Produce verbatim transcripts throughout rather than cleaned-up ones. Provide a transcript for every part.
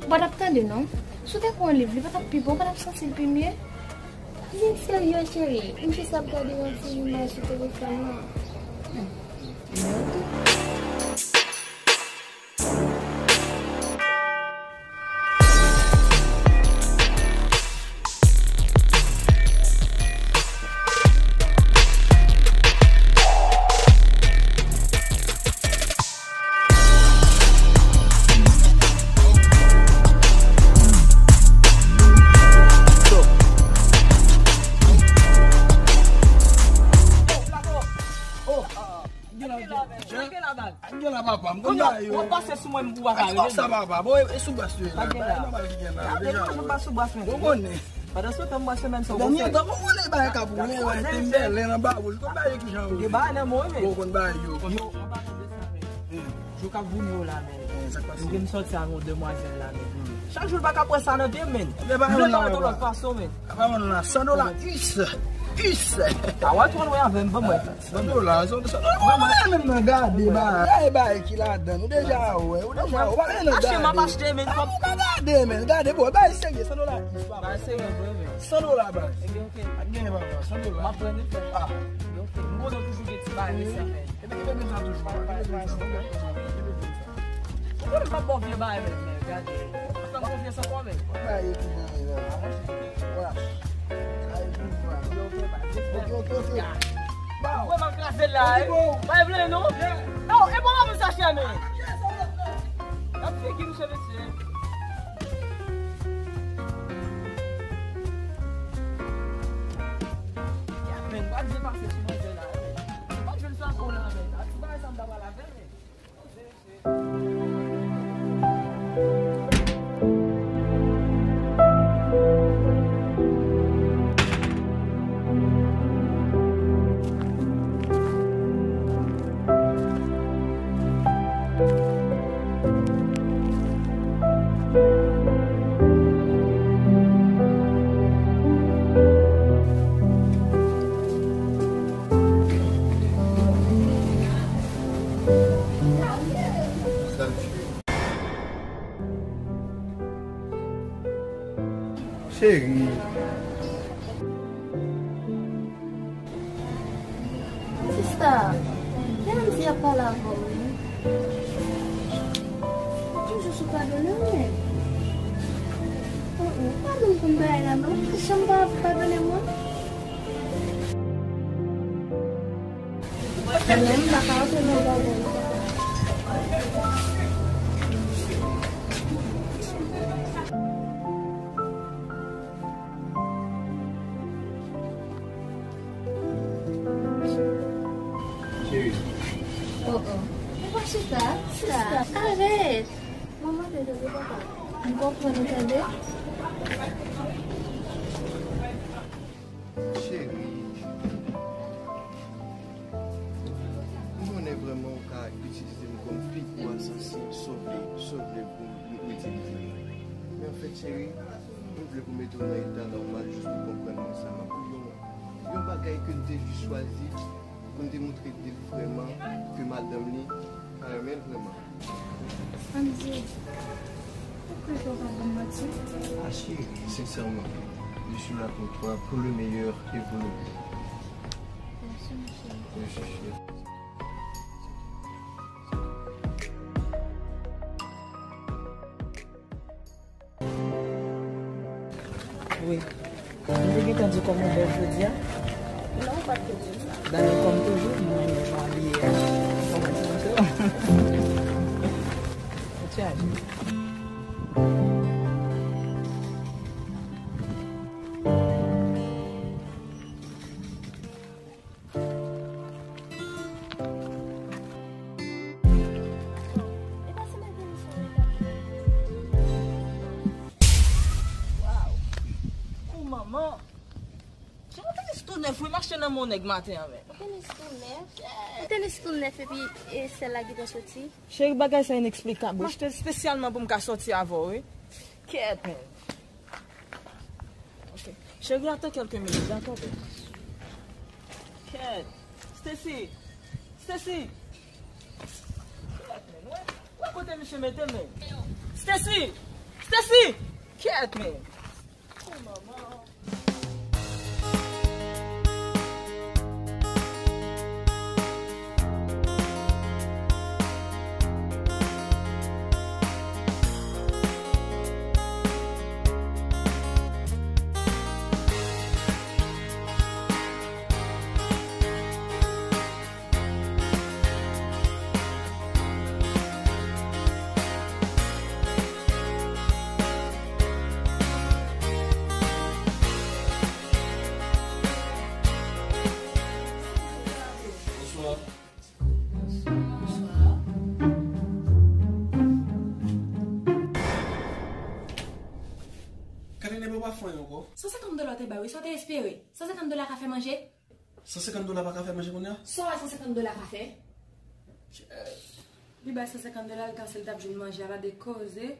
Ou pa t ap tande, non. Si w te pran yon liv, li pa t ap pi bon, ou pa t ap santi l pi mye? Li serye, cheri. M jis ap gade yon ti imaj sou telefòn nan. Gen la, papa, m konn bagay yo. W ap pase sou mwen, m pou pa ka rele. Sa, papa, bon, e, e sou bas yo la. Pa gen la. Gade, mwen, jan m pa sou bas, men. Ou konnen. Pandan se tan, m pase men sa. Dènye tan, ou konnen bagay k ap woule, wè, te m bèlen nan ba ou. Ou konn bagay yo ki jan yo. Gen bagay nan men, men. Ou konn bagay yo. Yo, an palan de sa, men. Jou k ap vini yo la, men. Sa k pase? M gen sòti ak yon demwazèl la, men. Chak jou l pa ka pran sa nan pye m, men. M vle pa wè yon lòt fason, men. Apa yon la, san dola, us, us. A, w a twò lwen avè m, ban mwen. San dola, san, san dola, w pa menm nan gade, ba, gade bagay ki ladan, ou deja wè, ou deja wè, w pa menm nan gade. Achte, m ap achte, men. A, ou ka gade, men, gade, bro, bagay serye, san dola, us, papa. Bagay serye, vre, men. San dola, baz. Ebyen, oke. Pa t gen, papa, san dola. M ap pran li, frè. A. Ebyen, oke. M konnen w toujou gen ti bagay sa, men. Epi, epi, epi, sa toujou, epi, epi, sa, epi, epi, sa. Ou konnen m p ap ba w vye bagay menm, men gade. Ou fè m konfyans ankò, men. Bagay ki jan ye la. A, monchè. Wala. Ay, pi fwa. Yo, oke, baz. Oke, oke, oke. Ou vrèman kraze l la, wi. Ou pa vle, non? Non, e bon, moun sa chè, men. N ap figi m, chè, mesye. Men, m pa byen pase sou manzè la, wi. M pa jwenn sa kou la, men. A ti bagay sa m ta pral avè l, men. Cheri. Sista, lè m di ap pale avè w, wi. Ou toujou sou padone m, men. Ou, ou padone m konn bagay la, men ou pa janm pa padone mwen. Mwen menm, m pa ka antre nan bagay sa. Cheri. Oh, oh. Ou pa chita, sista. Arèt. Manman te tande papa. M konprann ou tande. Cheri. M konnen vrèman ou ka itilize m kòm figi asasen, sòvle, sòvle pou m itilize m. Men anfèt, cheri, m vle pou mete w nan eta nòmal jis pou konprann mwen sa m ap di w. Yon bagay ke n te jis chwazi pou n te montre de vrèman ke madanm li pa renmen l vrèman. Andy, ou kwè ke w pa ban m manti? Ah chérie, sincèrement, je suis là pour toi, pour le meilleur et pour le pire. Merci, mon chéri. Merci, chérie. Wi. Ou te gentan di kòm ou bèl jodi a? Non, ou pa t di m sa. Dayè, kòm toujou, mwen menm jan abiye a. Kòman ti konsa? Ou chaje. Waw! Kou manman! Jan tenis tou nèf, wi, m achte nan men yon nèg maten an, men. Tenis tou nèf? Tenis tou nèf epi e sèl la gentan soti? Cheri, bagay sa ineksplikab, wi. M achte l espesyalman pou m ka sòti avè w, wi. Kèt, men. Ok. Chérie, attends quelques minutes, d'accord? Kèt. Stacy! Stacy! Kèt, men. Wè, wè kote misye mete l, men. Stacy! Sesi! Kyèt, men! Oh, manman! Bonswa. Bonswa. Karine, bon, pa fè anyen ankò. San senkant dola w te bay, wi, sa w te espere? San senkant dola ka fè manje? San senkant dola pa ka fè manje kounye a? Sa w wè san senkant dola ka fè? Li bay san senkant dola, l panse l t ap jwenn manje, ala de koze.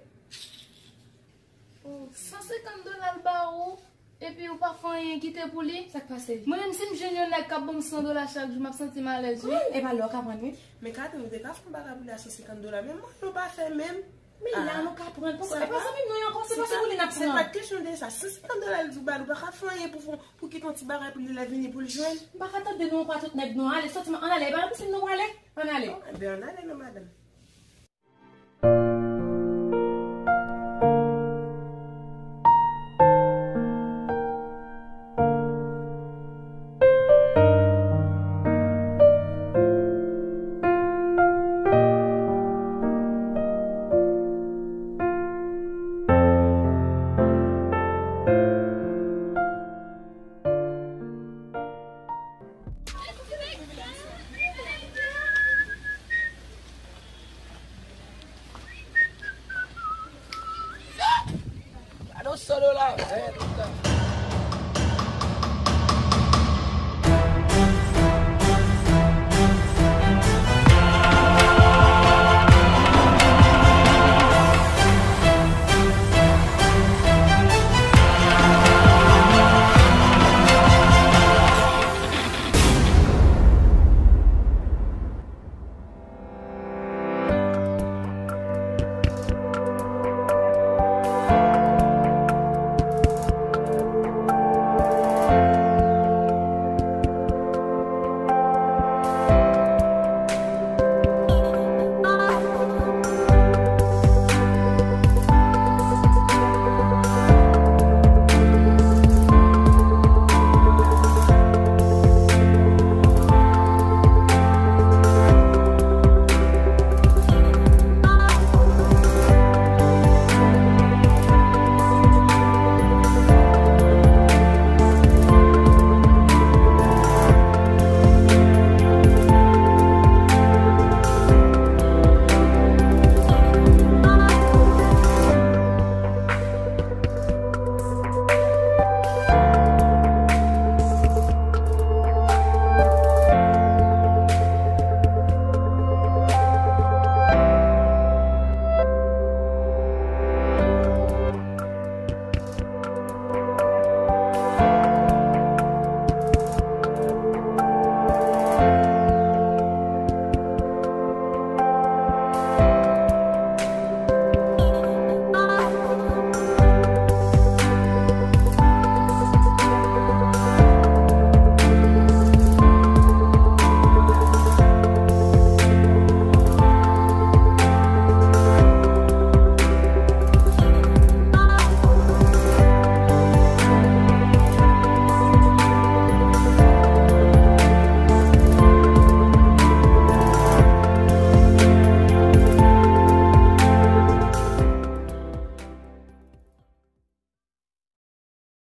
San senkant dola l ba ou, epi ou pa fè anyen kite pou li? Sa k pase? Mwen menm, si m jwenn yon nèg k ap ban m san dola chak jou, m ap santi m alèz, wi. Wi, e pa lè w ka pran, wi. Men Karine, ou te ka fè yon bagay pou li a san senkant dola, men mwen, nou pa fè menm. Men la, nou ka pran. Poko, e pa zanmi nou yo ankò, se pa sou li n ap pran. Se pa kesyon de sa. San senkant dola l di w ba l, ou pa ka fè anyen pou fè, pou kite yon ti bagay pou li lè vini pou l jwenn. M pa ka tande nou ankò a tout nèg nou. Ale, sòti, ann ale. E pa nan pisin nou prale? Ann ale. Bon, enben, ann ale non, madanm. Gade yon san dola, eh, putain.